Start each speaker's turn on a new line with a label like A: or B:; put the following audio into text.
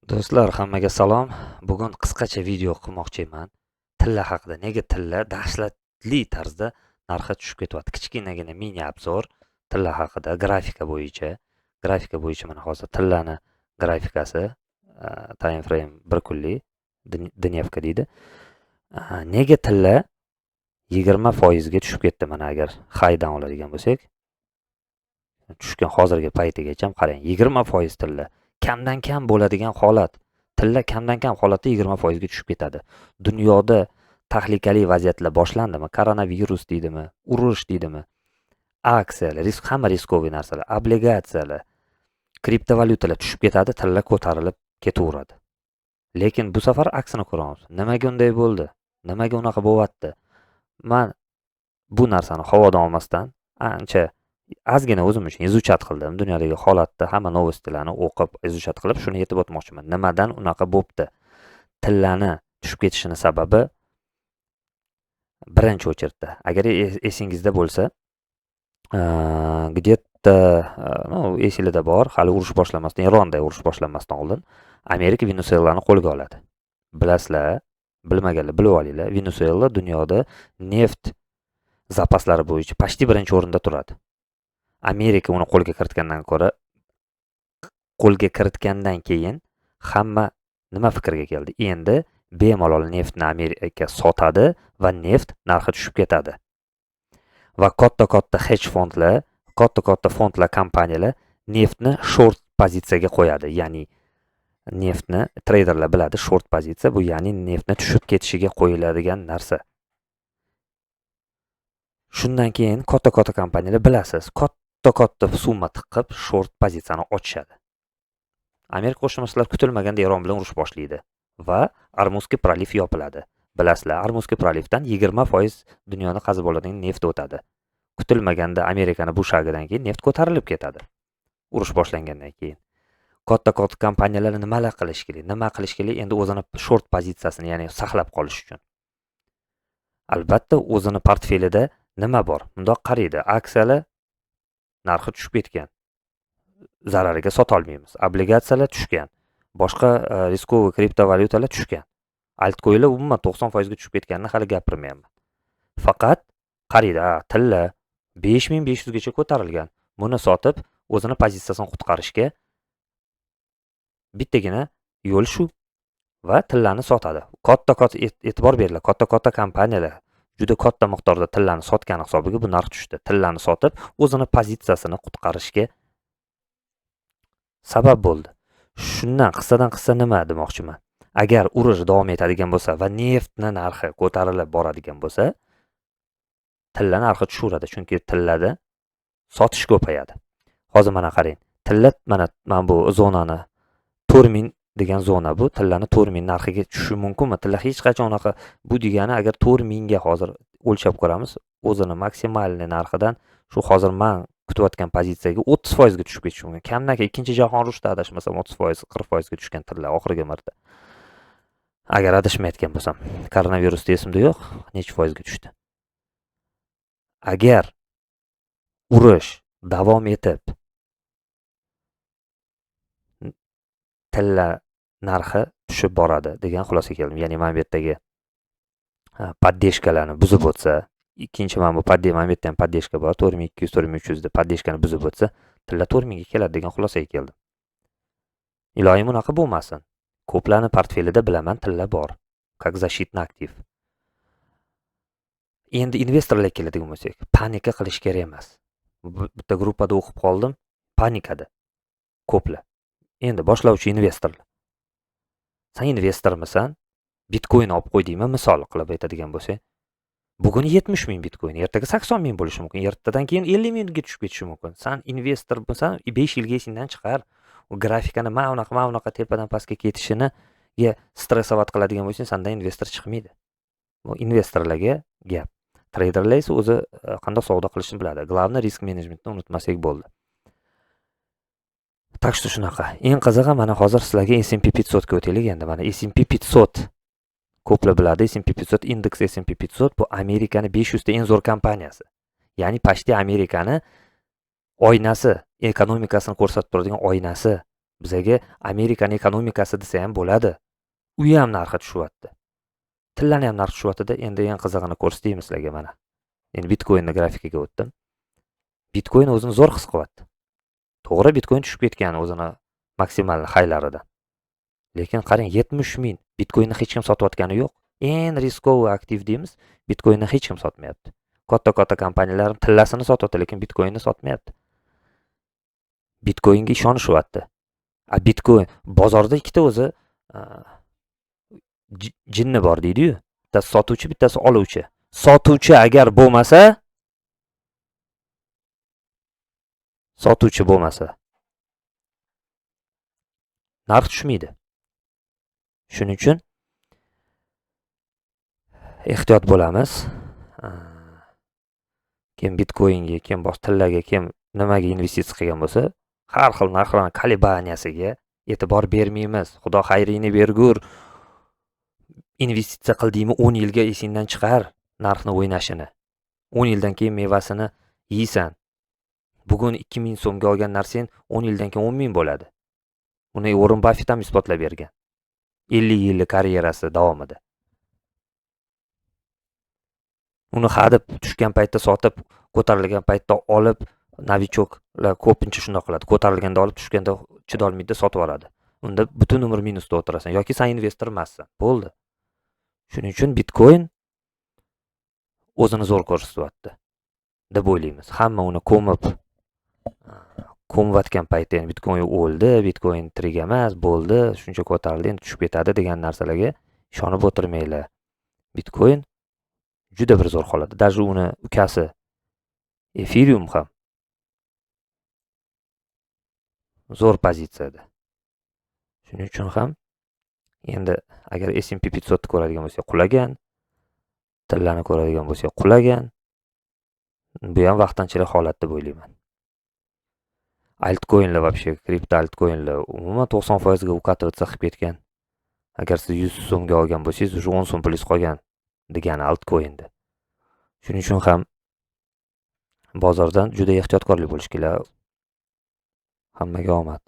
A: Do'stlar, hammaga salom. Bugun qisqacha video qilmoqchiman. Tilla haqida. Nega tilla dahshatli tarzda narxi tushib ketyapti? Kichkinagina mini обзор tilla haqida grafika bo'yicha. Grafika bo'yicha mana hozir tillani grafikasi, time frame 1 kunlik, дневка deydi. Nega tilla 20% ga tushib ketdi? Mana agar highdan oladigan bo'lsak, tushgan hozirgi paytigacha qarang, 20% tilla. Kamdan kam bo'ladigan holat. Tilla kamdan kam holatda 20% ga tushib ketadi. Dunyoda tahlikali vaziyatlar boshlandimi? Koronavirus deydimi, urush deydimi? Aksiyalar, risk, hamma рисковый narsalar, obligatsiyalar, kriptovalyutalar tushib ketadi, tilla ko'tarilib ketaveradi. Lekin bu safar aksini ko'ramiz. Nimaga unday bo'ldi? Nimaga unaqa bo'lyapti? Man bu narsani havodan olmasdan ancha ozgina o'zim uchun изучать qildim. Dunyodagi holatni, hamma новость larni o'qib, изучать qilib, shuni yetib o'tmoqchiman. Nimadan unaqa bo'pti? Tillani tushib ketishini sababi birinchi очередь da, agar esingizda bo'lsa, где-то, ну, esinglarda bor, hali urush boshlanmasdan, Eronda urush boshlanmasdan oldin Amerika Venesuelani qo'lga oladi. Bilasizlar, bilmaganlar bilib olinglar, Venesuela dunyoda neft zapaslari bo'yicha почти birinchi o'rinda turadi. Amerika uni qo'lga kiritgandan ko'ra, qo'lga kiritgandan keyin hamma nima fikrga keldi? Endi bemalol neftni Amerika sotadi va neft narxi tushib ketadi. Va katta-katta hedge fondlar, katta-katta fondlar, kompaniyalar neftni short pozitsiyaga qo'yadi. Ya'ni neftni treyderlar biladi, short pozitsiya bu, ya'ni neftni tushib ketishiga qo'yiladigan narsa. Shundan keyin katta-katta kompaniyalar, bilasiz, katta-katta summa tiqib short pozitsiyani ochishadi. Amerika Qo'shma Shtatlari kutilmaganda Eron bilan urush boshlaydi va Ормузский пролив yopiladi. Bilasizlar, Ормузский пролив dan 20% dunyoni qazib oladigan neft o'tadi. Kutilmaganda Amerikani bu шаг idan keyin neft ko'tarilib ketadi. Urush boshlangandan keyin. Katta-katta kompaniyalar nimalar qilish kerak? Nima qilish kerak endi o'zini short pozitsiyasini, ya'ni saqlab qolish uchun? Albatta, o'zini portfelida nima bor? Mundoq qaraydi, aksiyalar narxi tushib ketgan. Zarariga sotolmaymiz. Obligatsiyalar tushgan. Boshqa рисковый kriptovalyutalar tushgan. Altcoinlar umuman 90% ga tushib ketganini hali gapirmayapman. Faqat qaraydi, ha, tilla 5500 gacha ko'tarilgan. Buni sotib, o'zini pozitsiyasini qutqarishga bittagina yo'l shu va tillani sotadi. Katta-katta, e'tibor beringlar, katta-katta kompaniyalar juda katta miqdorda tillani sotgani hisobiga bu narx tushdi. Tillani sotib, o'zini pozitsiyasini qutqarishga sabab bo'ldi. Shundan qissadan qissa nima demoqchiman? Agar urush davom etadigan bo'lsa va neftni narxi ko'tarilib boradigan bo'lsa, tilla narxi tushaveradi, chunki tillada sotish ko'payadi. Hozir mana qarang, tilla mana bu zonani, 4000 degan zona bu. Tillani 4000 narxiga tushishi mumkinmi? Tilla hech qachon unaqa, bu degani agar 4000 ga hozir o'lchab ko'ramiz, o'zini максимальный narxidan shu hozir man kutayotgan pozitsiyaga 30% ga tushib ketishi mumkin. Kamdan kam ikkinchi jahon urushida adashmasam 30%, 40% ga tushgan tilla oxirgi marta. Agar adashmayotgan bo'lsam, koronavirusda esimda yo'q, necha foizga tushdi. Agar urush davom etib, tilla narxi tushib boradi degan xulosaga keldim. Ya'ni mana bu yerdagi поддержка larni buzib o'tsa, ikkinchi mana bu mana bu yerda ham поддержка bor, 4200, 4300 da поддержка ni buzib o'tsa, tilla 4000 ga keladi degan xulosaga keldim. Iloyim unaqa bo'lmasin. Ko'plarni portfelida, bilaman, tilla bor, как защитный aktiv. Endi investorlarga keladigan bo'lsak, panika qilish kerak emas. Bitta gruppada o'qib qoldim, panikada ko'plar. Endi boshlovchi investorlar. San investormisan? Bitcoin olib qo'ydingmi, misol qilib aytadigan bo'lsak, bugun 70 ming bitcoin, ertaga 80 ming bo'lishi mumkin, ertadan keyin 50 mingga tushib ketishi mumkin. San investor bo'lsan, 5 yilga esingdan chiqar. U grafikani mana bunaqa, mana bunaqa tepadan pastga ketishini стрессовать qiladigan bo'lsang, sandan investor chiqmaydi. Bu investorlarga gap. Treyderlar esa o'zi qandoq savdo qilishni biladi. Главное, risk menejmentni unutmasak bo'ldi. Так что shunaqa. Eng qizig'i, mana hozir sizlarga S&P 500 ga o'taylik endi. Mana S&P 500, ko'plar biladi, S&P 500, indeks S&P 500 bu Amerikani 500 ta eng zo'r kompaniyasi. Ya'ni почти Amerikani oynasi, ekonomikasini ko'rsatib turadigan oynasi. Bizaga Amerikani ekonomikasi desa ham bo'ladi. U ham narxi tushyapti. Tillani ham narxi tushyapti-da. Endi eng qizig'ini ko'rsataymi sizlarga mana. Endi Bitcoinni grafikaga o'tdim. Bitcoin o'zini zo'r his qilyapti. To'g'ri, Bitcoin tushib ketgan o'zini maksimal haylaridan. Lekin qarang, 70 ming Bitcoinni hech kim sotayotgani yo'q. Eng рисковый aktiv deymiz, Bitcoinni hech kim sotmayapti. Katta-katta kompaniyalar tillasini sotyapti, lekin Bitcoinni sotmayapti. Bitcoinga ishonishyapti. A Bitcoin bozorda ikkita o'zi jinni bor deydi-yu. Bittasi sotuvchi, bittasi oluvchi. Sotuvchi agar bo'lmasa, sotuvchi bo'lmasa narx tushmaydi. Shuning uchun ehtiyot bo'lamiz. Kim Bitcoinga, kim boshqa tillaga, kim nimaga investitsiya qilgan bo'lsa, har xil narxlarning kalibaniyasiga e'tibor bermaymiz. Xudo xayringni bergur. Investitsiya qildingmi, 10 yilga esingdan chiqar narxni o'ynashini. 10 yildan keyin mevasini yeysan. Bugun 2000 so'mga olgan narsang 10 yildan keyin 10 ming bo'ladi. Uni Uorren Baffet ham isbotlab bergan. 50 yillik karyerasi davomida. Uni hadeb tushgan paytda sotib, ko'tarilgan paytda olib, novichoklar ko'pincha shunday qiladi. Ko'tarilganda olib, tushganda chidolmaydi, sotib oladi. Unda butun umr minusda o'tirasan yoki sen investor emassan. Bo'ldi. Shuning uchun Bitcoin o'zini zo'r ko'rsatyapti deb o'ylaymiz. Hamma uni ko'miyotgan paytda endi Bitcoin o'ldi, Bitcoin tirik emas, bo'ldi, shuncha ko'tarildi, endi tushib ketadi degan narsalarga ishonib o'tirmanglar. Bitcoin juda bir zo'r holatda. Даже uni ukasi Ethereum ham zo'r pozitsiyada. Shuning uchun ham endi agar S&P 500 ni ko'radigan bo'lsak, qulagan, tillani ko'radigan bo'lsak, qulagan. Bu ham vaqtinchalik holat deb o'ylayman. Altcoin'lar вообще, kripto altcoin'lar umuman 90% ga укатываться qilib ketgan. Agar siz 100 so'mga olgan bo'lsangiz, уже 10 so'm pulingiz qolgan degani altcoin'da. Shuning uchun ham bozordan juda ehtiyotkorlik bo'lish kerak. Hammaga omad.